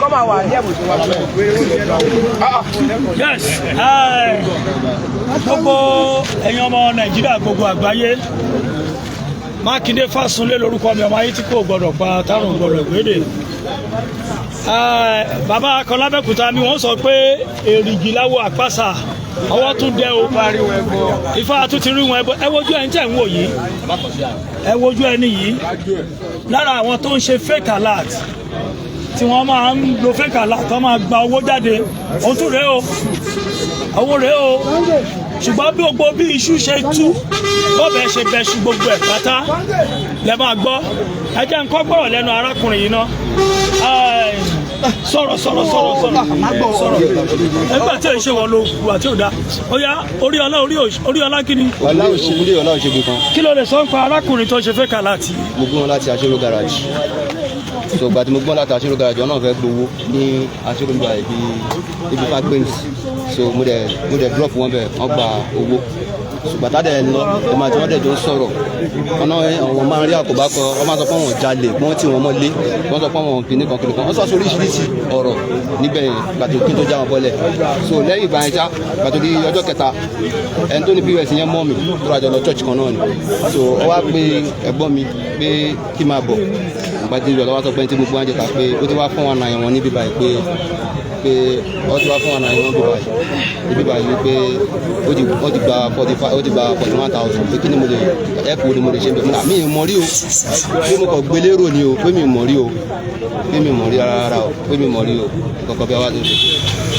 Kọ́ máa wà ní ẹ̀bùn tó wà. Yes, gbogbo ẹ̀yin ọmọ Nàìjíríà, gbogbo àgbáyé, Mákindé Fásunlé lórúkọ mi, ọmọ ayé tí kò gbọdọ̀ pa tárùn gbọdọ̀ gbédè. Bàbá kan lábẹ́kúta mi, wọ́n sọ pé èrìgì láwo àpáṣà, ọwọ́ tún dẹ o, ifá tún ti rí wọn. Ẹ wojú ẹni tẹ̀ ń wò yìí, ẹ wojú ẹni yìí. Lára àwọn tó ń ṣe fake alert, tí wọ́n máa ń lo fake alert tó máa gba owó jáde, òun tún rèé o, owó rèé o. Ṣùgbọ́n bí gbogbo bí iṣu ṣe tú, bọ́bẹ̀ ṣe bẹ́ṣu, gbogbo ẹ̀ pátá lẹ máa gbọ́. Ẹ jẹ́ nǹkan gbọ́rọ̀ lẹ́nu arákùnrin yìí ná. Sọ̀rọ̀, sọ̀rọ̀, sọ̀rọ̀, sọ̀rọ̀, sọ̀rọ̀. Ẹgbẹ́ tí ò ṣe wọ́n lo wà tí ò dá. Ó yá, orí ọlá, orí ọlá, kí ni? Ọlá òṣèlú, ọlá òṣèlú kan. Kí ló lè sọ ń pa arákùnrin tó ṣe fake alert yìí? Mo gbé wọn láti Aṣèrò garage. So ìgbà tí mo gbé wọn láti Aṣèrò garage, wọn náà fẹ́ gbowó ní Aṣèrò gba ibi Fagbemi. So mo dẹ̀ drop wọn bẹ̀, wọ́n gba owó. Ṣùgbọ́n tá dẹ̀ lọ, èmi àti wọn dẹ̀ jọ ń sọ̀rọ̀. Wọn náà àwọn máa ń rí àkóbá kan, wọ́n máa sọ pé àwọn jalè, wọ́n tì wọ́n mọ́lé, wọ́n sọ pé àwọn kìnnì kan kìnnì kan, wọ́n sọ sí oríṣiríṣi ọ̀rọ̀ níbẹ̀ yẹn. Gbàtò kí n tó já wọn bọ́lẹ̀. So lẹ́yìn ìgbà yẹn ṣá, gbàtò di ọjọ́ kẹta, ẹni tó ní POS yẹn mọ́ mi tó rájọ lọ church kan náà ni. So ó wá pé ẹ̀gbọ́n mi pé kí n máa bọ̀. Gbàtí ìjọba wá sọ pé tí gbogbo wọn jẹ ta pé ó ti wá fún wọn náà wọn níbí báyìí, pé ó ti wá fún wọn náà wọn bíbáyìí pé ó ti gba 45, ó ti gba 41,000, pé kí ni mo lè ẹ̀pù ni mo lè ṣe bẹ́ẹ̀. Mo nà mí mọ̀ rí o, pé mo kàn gbélé rò ni o, pé mi mọ̀ rí o, pé mi mọ̀ rí rárá o, pé mi mọ̀ rí o. Kọ̀ọ̀kan bí a wá tó ṣe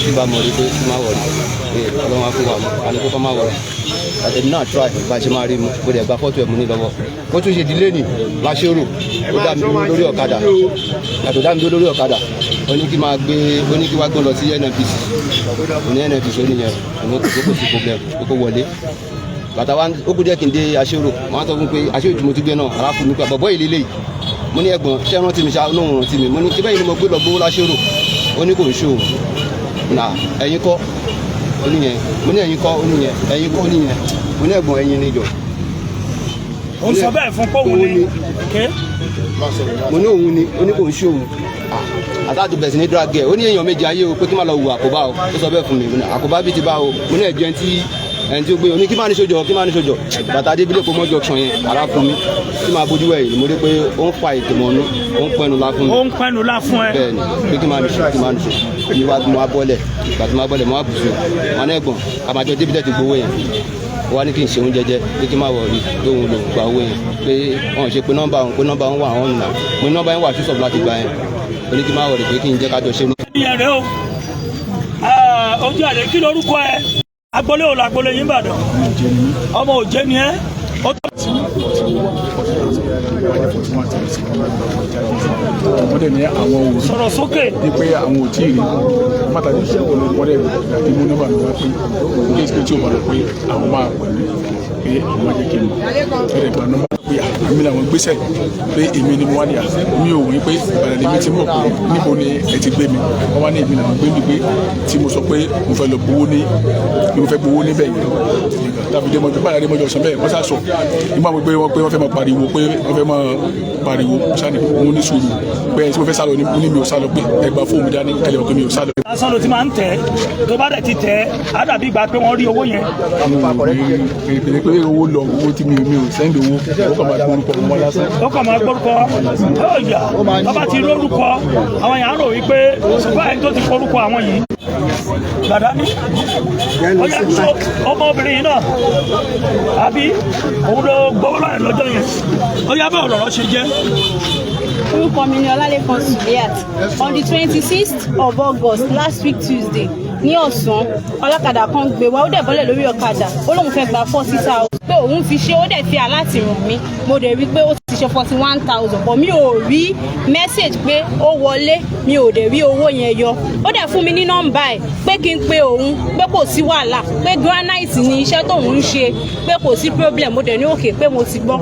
tí bá mọ̀ rí pé kí má wọ̀ rí, pé Ọlọ́run á fún wa mọ̀ àní kó kọ́ má wọ̀ rí. Àtẹ̀mí náà try bá a ṣe máa rí mu, mo dẹ̀ gba fọ́tò ẹ̀ mú ní lọ́wọ́. Ó tún ṣe dílé nì láṣẹ́rò, ó dá mi dúró lórí ọ̀kadà. Yàtọ̀ dá mi dúró lórí ọ̀kadà, ó ní kí máa gbé, ó ní kí wá gbọ́n lọ sí NNPC. Ó ní NNPC, ó nìyẹn òun kò sí problem, pé kó wọlé bàtà wa. Ó kú díẹ̀ kí n dé aṣèrò, wọ́n á sọ fún pé aṣèrò tí mo ti gbé náà arákùnrin mi pé àbọ̀bọ̀ yìí lélẹ́yìí. Mo ní, "Ẹ̀gbọ́n, ṣé rántí mi ṣá?" Olóhùn rántí mi. Mo ní, "Síbẹ̀ yìí ni mo gbé lọ gbówó láṣèrò?" Ó ní kò ń ṣòwò nà, ẹ̀yin kọ́? Ó níyẹn. Mo ní, "Ẹ̀yin kọ́?" Ó níyẹn. "Ẹ̀yin kọ́?" Ó níyẹn. Mo ní, "Ẹ̀gbọ́n, ẹ̀yin níjọ." Ó ń sọ bẹ́ẹ̀ fún pòun ní ké. Mo ní òun ni, ó ní kò ń ṣòwò. Àtàtù bẹ̀sì ní drag ẹ̀. Ó ní èèyàn méjì ayé o, pé kí má lọ wù àkóbá o. Ó sọ bẹ́ẹ̀ fún mi. Mo ní àkóbá bíi ti bá o. Mo ní ẹ̀jẹ̀ tí ẹni tí ó gbé, o ní kí má ní sójọ, kí má ní sójọ. Bàtà débílẹ̀ kó mọ́ junction yẹn, ara fún mi tí máa bójú ẹ̀. Mo rí pé ó ń fa ètò mọ́nú, ó ń pẹ́nu lá fún mi. Ó ń pẹ́nu lá fún ẹ. Bẹ́ẹ̀ ni, pé kí má ní ṣe, kí má ní ṣe. Mi wá, mo wá bọ́lẹ̀. Ìgbà tí mo wá bọ́lẹ̀, mo wá bùsùn wọn ní, "Ẹ̀gbọ́n, àmàjọ débílẹ̀ ti gbowó yẹn." Wọ́n ní kí n ṣe oúnjẹ jẹ, pé kí n má wọ̀ rí lóhun lòun gba owó yẹn, pé wọ́n ṣe pé nọ́mbà òun, pé nọ́mbà òun wà àwọn nà. Mo ní nọ́mbà yẹn wà sísọ̀bù láti gbà yẹn. Ó ní kí n má wọ̀ rí, pé kí n jẹ́ kájọ ṣe ní. Ìyẹn rẹ o. Ojú àlè, kí lorúkọ ẹ? Agbolé ò lágbolé yín Ìbàdàn? Ọmọ òjé ni ẹ. Ó tó Wọ́n dẹ̀ ní àwọn ò rí. Sọ̀rọ̀ sókè. Ní pé àwọn ò tí ì rí pàtàkì. Wọ́n dẹ̀ gbàgbé mú nọ́mbà mi wá pé kí ẹsẹ̀ tí ò bá lọ, pé àwọn máa pè mí, pé àwọn máa jẹ́ kí n mọ̀. Ẹ dẹ̀ gba nọ́mbà pé àmì làwọn gbéṣẹ́, pé èmi ni mo wá ní à mi ò wí pé Ìbàdàn lèmi ti mọ̀, pé níbo ni ẹ ti gbé mi. Wọ́n wá ní èmi làwọn gbé mi, pé tí mo sọ pé mo fẹ́ lọ gbowó ní, pé mo fẹ́ gbowó níbẹ̀ yẹn tàbí dé mọ́jọ báyìí, dé mọ́jọ sọ bẹ́ẹ̀. Wọ́n sá sọ nígbà pé wọ́n pé wọ́n fẹ́ máa pariwo, pé wọ́n fẹ́ máa pariwo sani. Mo ní sùúrù pé ẹni tí mo fẹ́ sálọ ní, mo ní mi ò sálọ, pé ẹ gba fóònù mi dání kẹlẹ́ pé mi ò sálọ. Lásán ló ti máa ń tẹ̀. Tó bá dẹ̀ ti tẹ̀, á dàbí ìgbà pé wọ́n rí owó yẹn. Pèpè pé owó lọ, owó tí mi ò send owó, owó kàn máa gbórúkọ wọn lásán. Ó kàn máa gbórúkọ ọ̀yà. Tó bá ti lórúkọ, àwọn èèyàn á rò wípé báyìí tó ti forúkọ àwọn yìí gbàdá ní ọjà tó. Ọmọbìnrin yìí náà, àbí òun ló gbowó lọ́yẹ̀ lọ́jọ́ yẹn? Ó yá, báwo lọ̀rọ̀ ṣe jẹ́? Orúkọ mi ni Ọlálẹ́kan Suliat. On the 26th of August, last week Tuesday, ní ọ̀sán, ọlọ́kadà kan gbé wa. Ó dẹ̀ bọ́lẹ̀ lórí ọ̀kadà, ó lóun fẹ́ gba 40,000, pé òun fi ṣe. Ó dẹ̀ fi alert ràn mí. Mo dẹ̀ rí pé ó ti ṣe 41,000, but mi ò rí message pé ó wọlé, mi ò dẹ̀ rí owó yẹn yọ. Ó dẹ̀ fún mi ní nọ́mbà ẹ̀ pé kí n pe òun, pé kò sí wàhálà, pé granite ni iṣẹ́ tóun ń ṣe, pé kò sí problem. Mo dẹ̀ ní okay, pé mo ti gbọ́.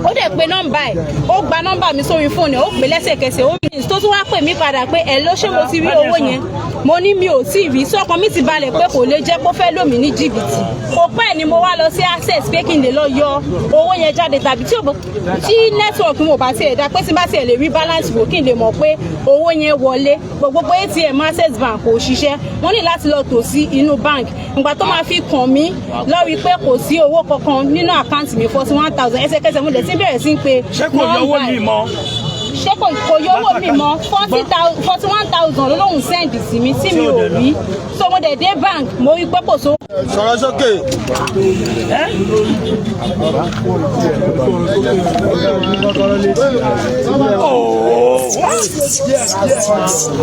Ó dẹ̀ pe nọ́mbà ẹ̀, ó gba nọ́mbà mi sórí fóònù ẹ̀, ó pè lẹ́sẹ̀kẹsẹ̀. Ó ní tó tún wá pè mí padà pé ẹ̀ ló ṣé mo ti rí owó yẹn. Mo ní mi ò tí ì rí. Sọ́kàn mi ti balẹ̀ pé kò lè jẹ́ kó fẹ́ lò mí ní jìbìtì. Kò pẹ́ ni mo wá lọ sí Access pé kí n lè lọ yọ owó yẹn jáde, tàbí tí network mo bá tiẹ̀ dá, pé tí n bá tiẹ̀ lè rí balance wò, kí n lè mọ̀ pé owó yẹn wọlé. Gbogbo ATM Access Bank kò ṣiṣẹ́. Wọ́n ní láti lọ tò sí inú bank. Ìgbà tó máa fi kàn mí lórí pé kò sí owó kankan nínú account mi, 41,000. Ẹsẹ̀kẹsẹ̀ mo dẹ̀ ti bẹ̀rẹ̀ sí pé Ṣé kò yọ owó mi mọ́? Ṣé kò yọ owó mi mọ́. 41,000 ló lóun send sí mi tí mi ò rí. So mo dẹ̀ dé bank, mo rí pé kò sówó. Sọ̀rọ̀ sókè. Ẹ́. Ooo.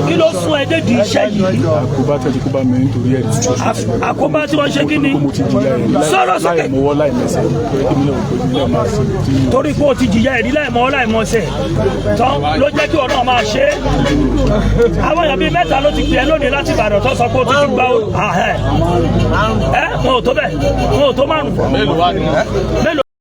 Kí ló sún ẹ dédi iṣẹ́ yìí? Àkóbá tẹ́jú kó bá mi nítorí ẹ̀. Àkóbá tí wọ́n ṣe kí ni? Mo ti jìyà ẹ̀ Sọ̀rọ̀ sókè. láì mọwọ́ láì mẹsẹ̀, pé èmi náà kò ní máa ṣe tí mo Torí pé o ti jìyà ẹ̀rí láìmọ̀ láìmọ̀ọ́sẹ̀ tán ló jẹ́ kí ọ̀nà máa ṣe é. Àwọn èèyàn bíi mẹ́ta ló ti pè é lónìí láti Ìbàdàn tó sọ pé o ti ti gba ẹ wọn ò tó bẹ́ẹ̀, wọn ò tó márùn-ún. Mélòó?